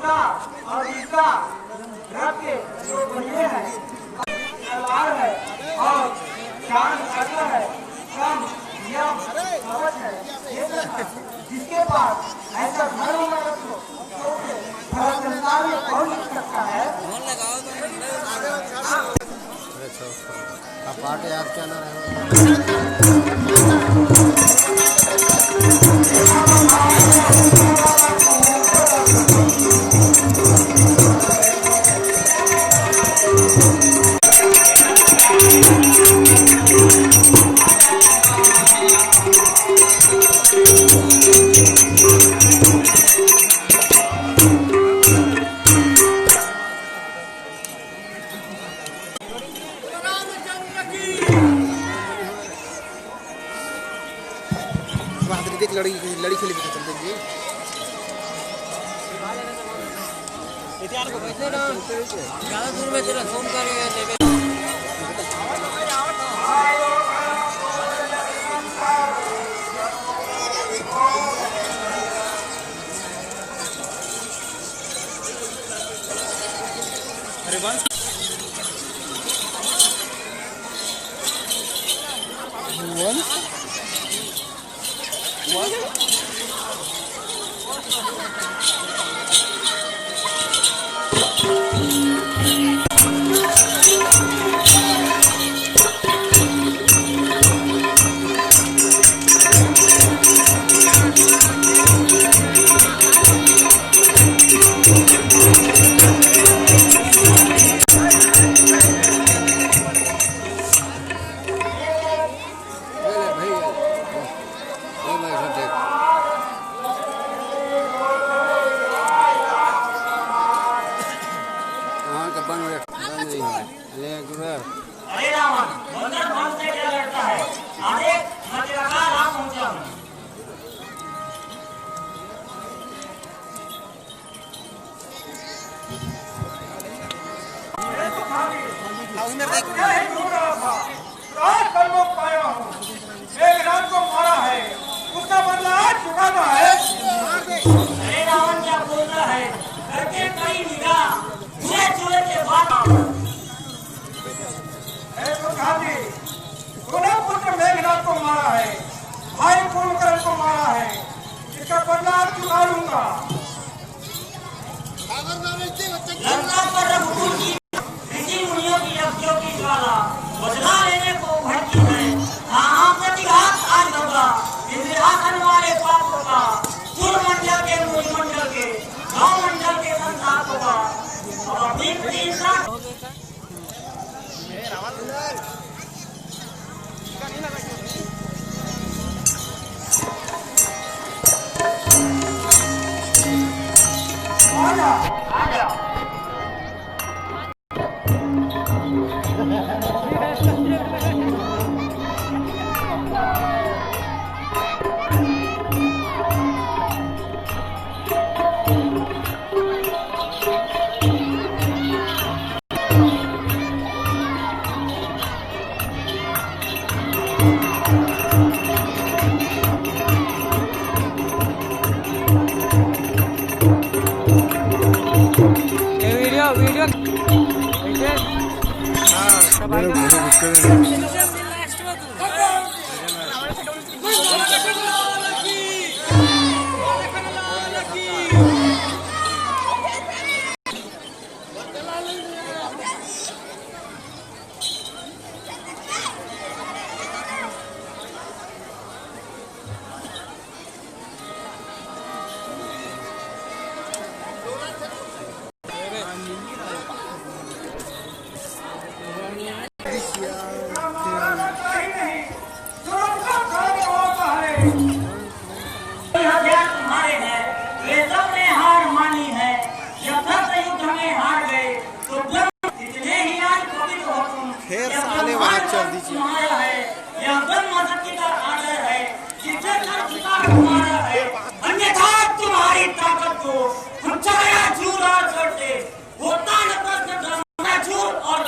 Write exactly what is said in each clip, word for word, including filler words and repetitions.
और इसका रक्त जो बहिरे है, तलवार है और चांद अग्र है, कम, यम, कवच है, ये सब है। जिसके पास ऐसा धर्म मार्ग हो, तो उसे भरत संसार में पहुंच सकता है। अच्छा, उसको। अब पाठ याद क्या ना रहे। वहाँ देख, लड़ी, लड़ी खेले भी तो चलते जी। ज़्यादा दूर में चला, फोन कर। अरे बस। अरे रावण, बंदर भ्रम से क्या लड़ता है? आगे मथुरा का राम पहुंचा हूँ। राज का लोग पाया हूँ, मेघनाथ को मारा है, उसका बदला आज चुकाना है। अरे रावण क्या बोल रहा है? करके कई निगाह, धुएं चुए के बाद। हे सुधाजी, तूने पुत्र मेघनाथ को मारा है, भाई कुंभकर्ण को मारा है, इसका बदला आज चुका लूंगा। लंका पर रघुकुल की ऋषि मुनियों की यज्ञों की ज्वाला बदला लेने को उभरती है। हाँ, हाँ, प्रतिघात आज होगा। इंद्रासन वाले पापों का, कुल मंडल के, मुनि मंडल के, गौ मंडल के संतापों का। अब अपनी प्रति इंसान ये वीडियो, वीडियो। हाँ, सब आइटम। तुम्हारे हैं, वे सबने हार मानी है। जब धर्म युद्ध में हार गए, तो ब्रह्म, इतने ही आज पवित्र हो तुम। फिर यह साले ब्रह्मांड वहाँ चल दीजिए। तुम्हारा है, यह ब्रह्म सत्य का आदर है, जिसे कर चुका तुम्हारा है। अन्यथा तुम्हारी ताकत को हम चाहे झूठ और सच से होता न प्रश्न, झूठ और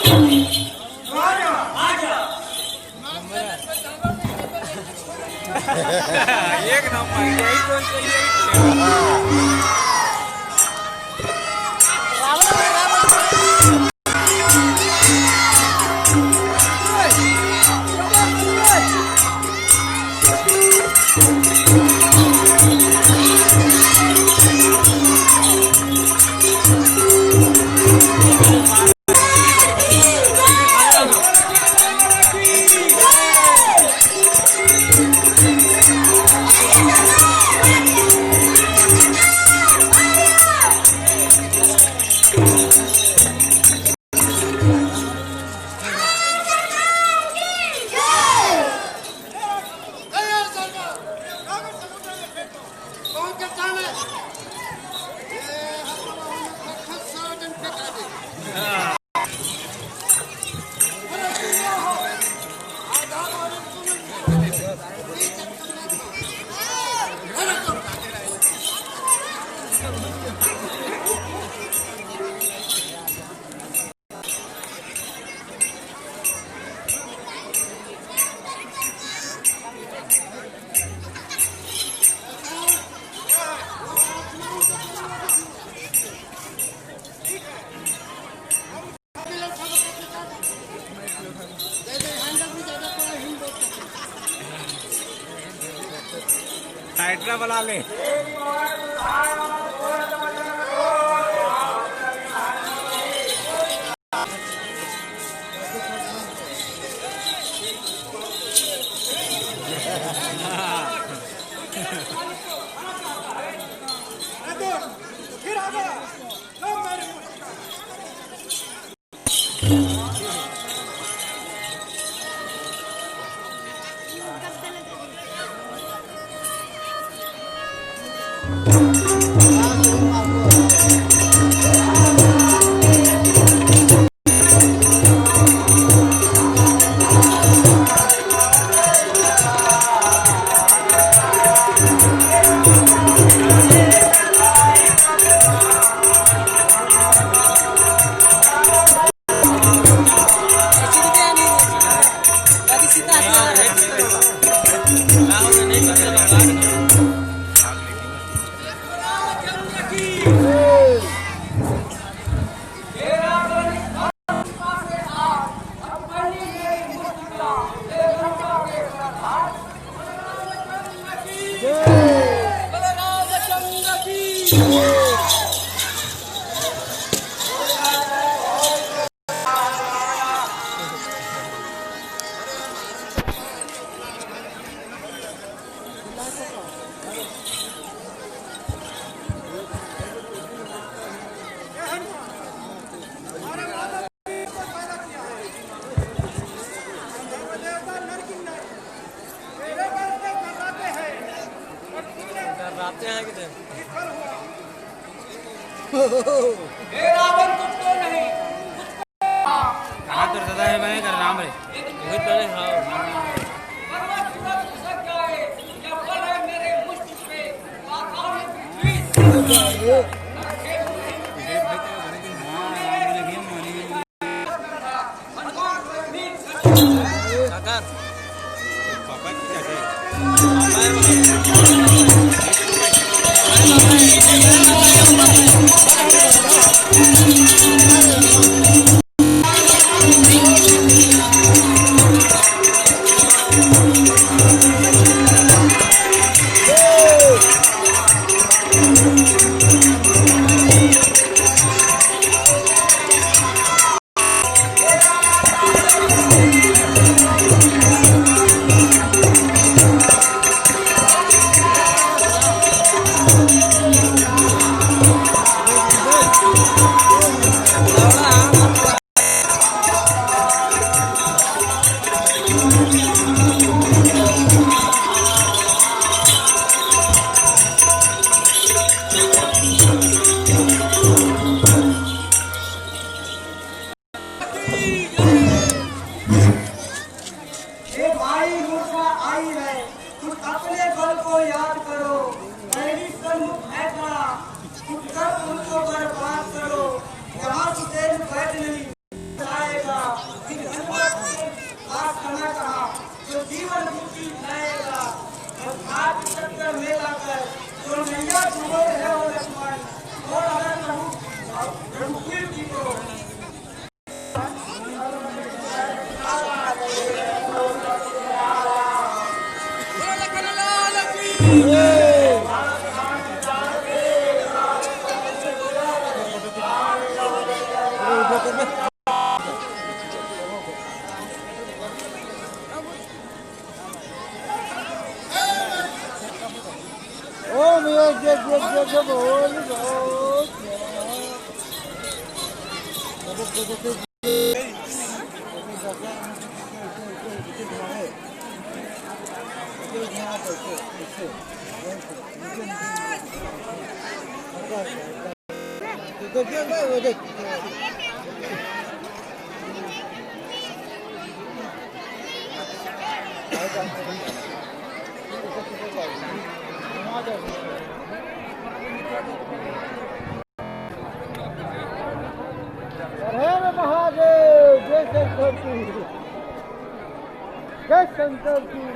राजा। एक नंबर, यही तो चाहिए। साइड में बुला ले। कहाँ कर दादा है भाई, कर राम रे। वही तो है, हाँ। हे भाई, मोर्चा आई है, कुछ अपने बल को याद करो। बैरी सन्मुख है खड़ा, उठकर उनको बर्बाद करो। यहाँ सुसेन बैठ नहीं जाएगा, फिर हनुमत से आज समय कहा, जो जीवन मुक्ति जाएगा। और आज चक्कर में लाकर जो नैया डूबो है वो लक्ष्मण, और अगर प्रभु रघुवीर जी को ओम एक एक एक एक एक होली भाव। हर हर महादेव, जय शंकर जी, जय शंकर जी।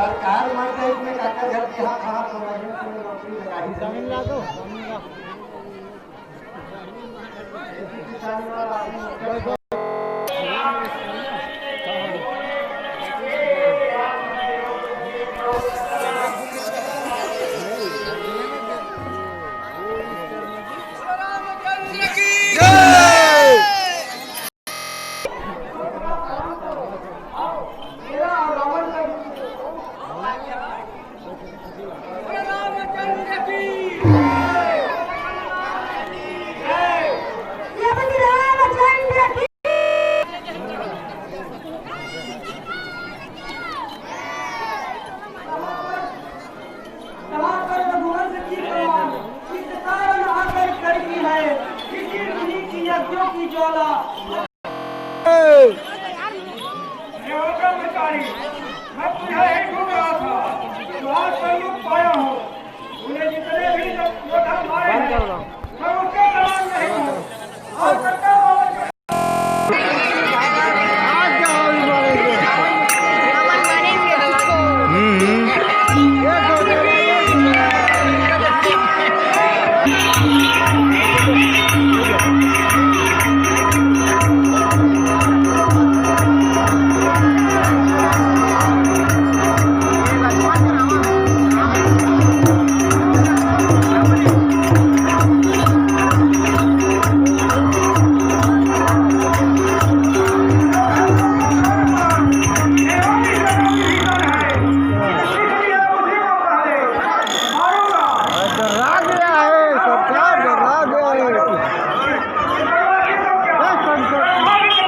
सरकार मन टाइप में काका घर के हाथ हाथ हो रहे हैं, नौकरी लगा ही जमीन ला दो।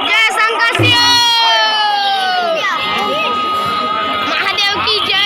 जय शंकर शिव। महादेव की जय।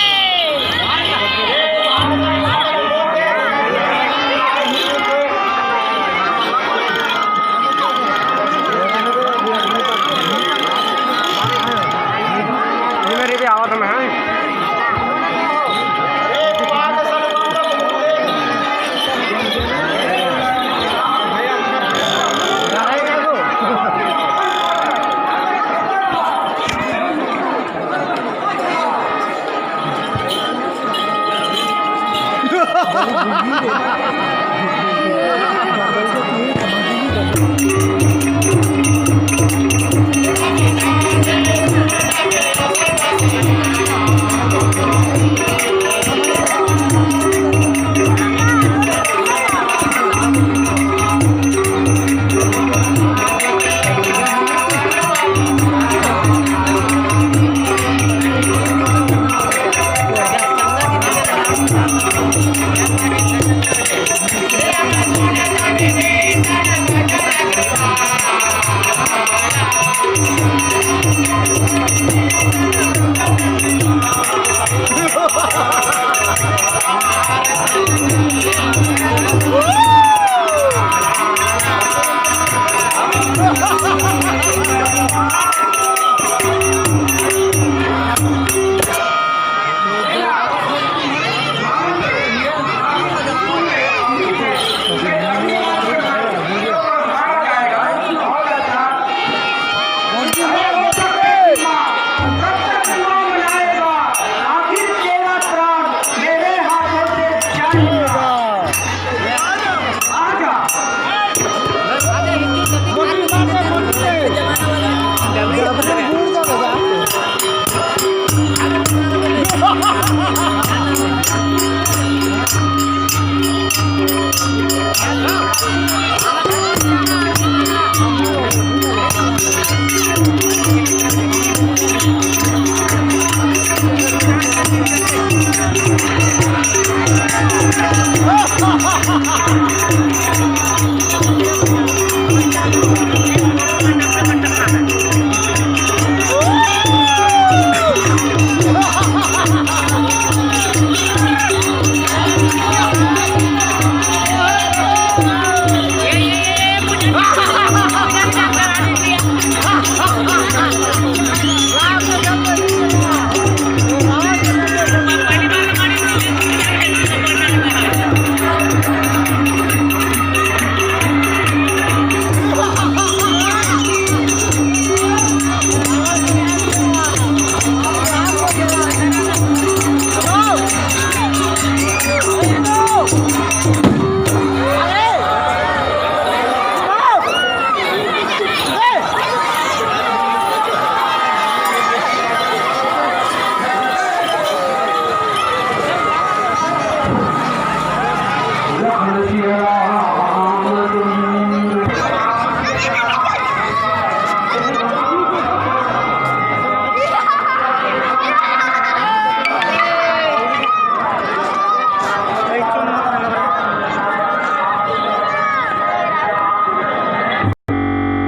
लखन सिया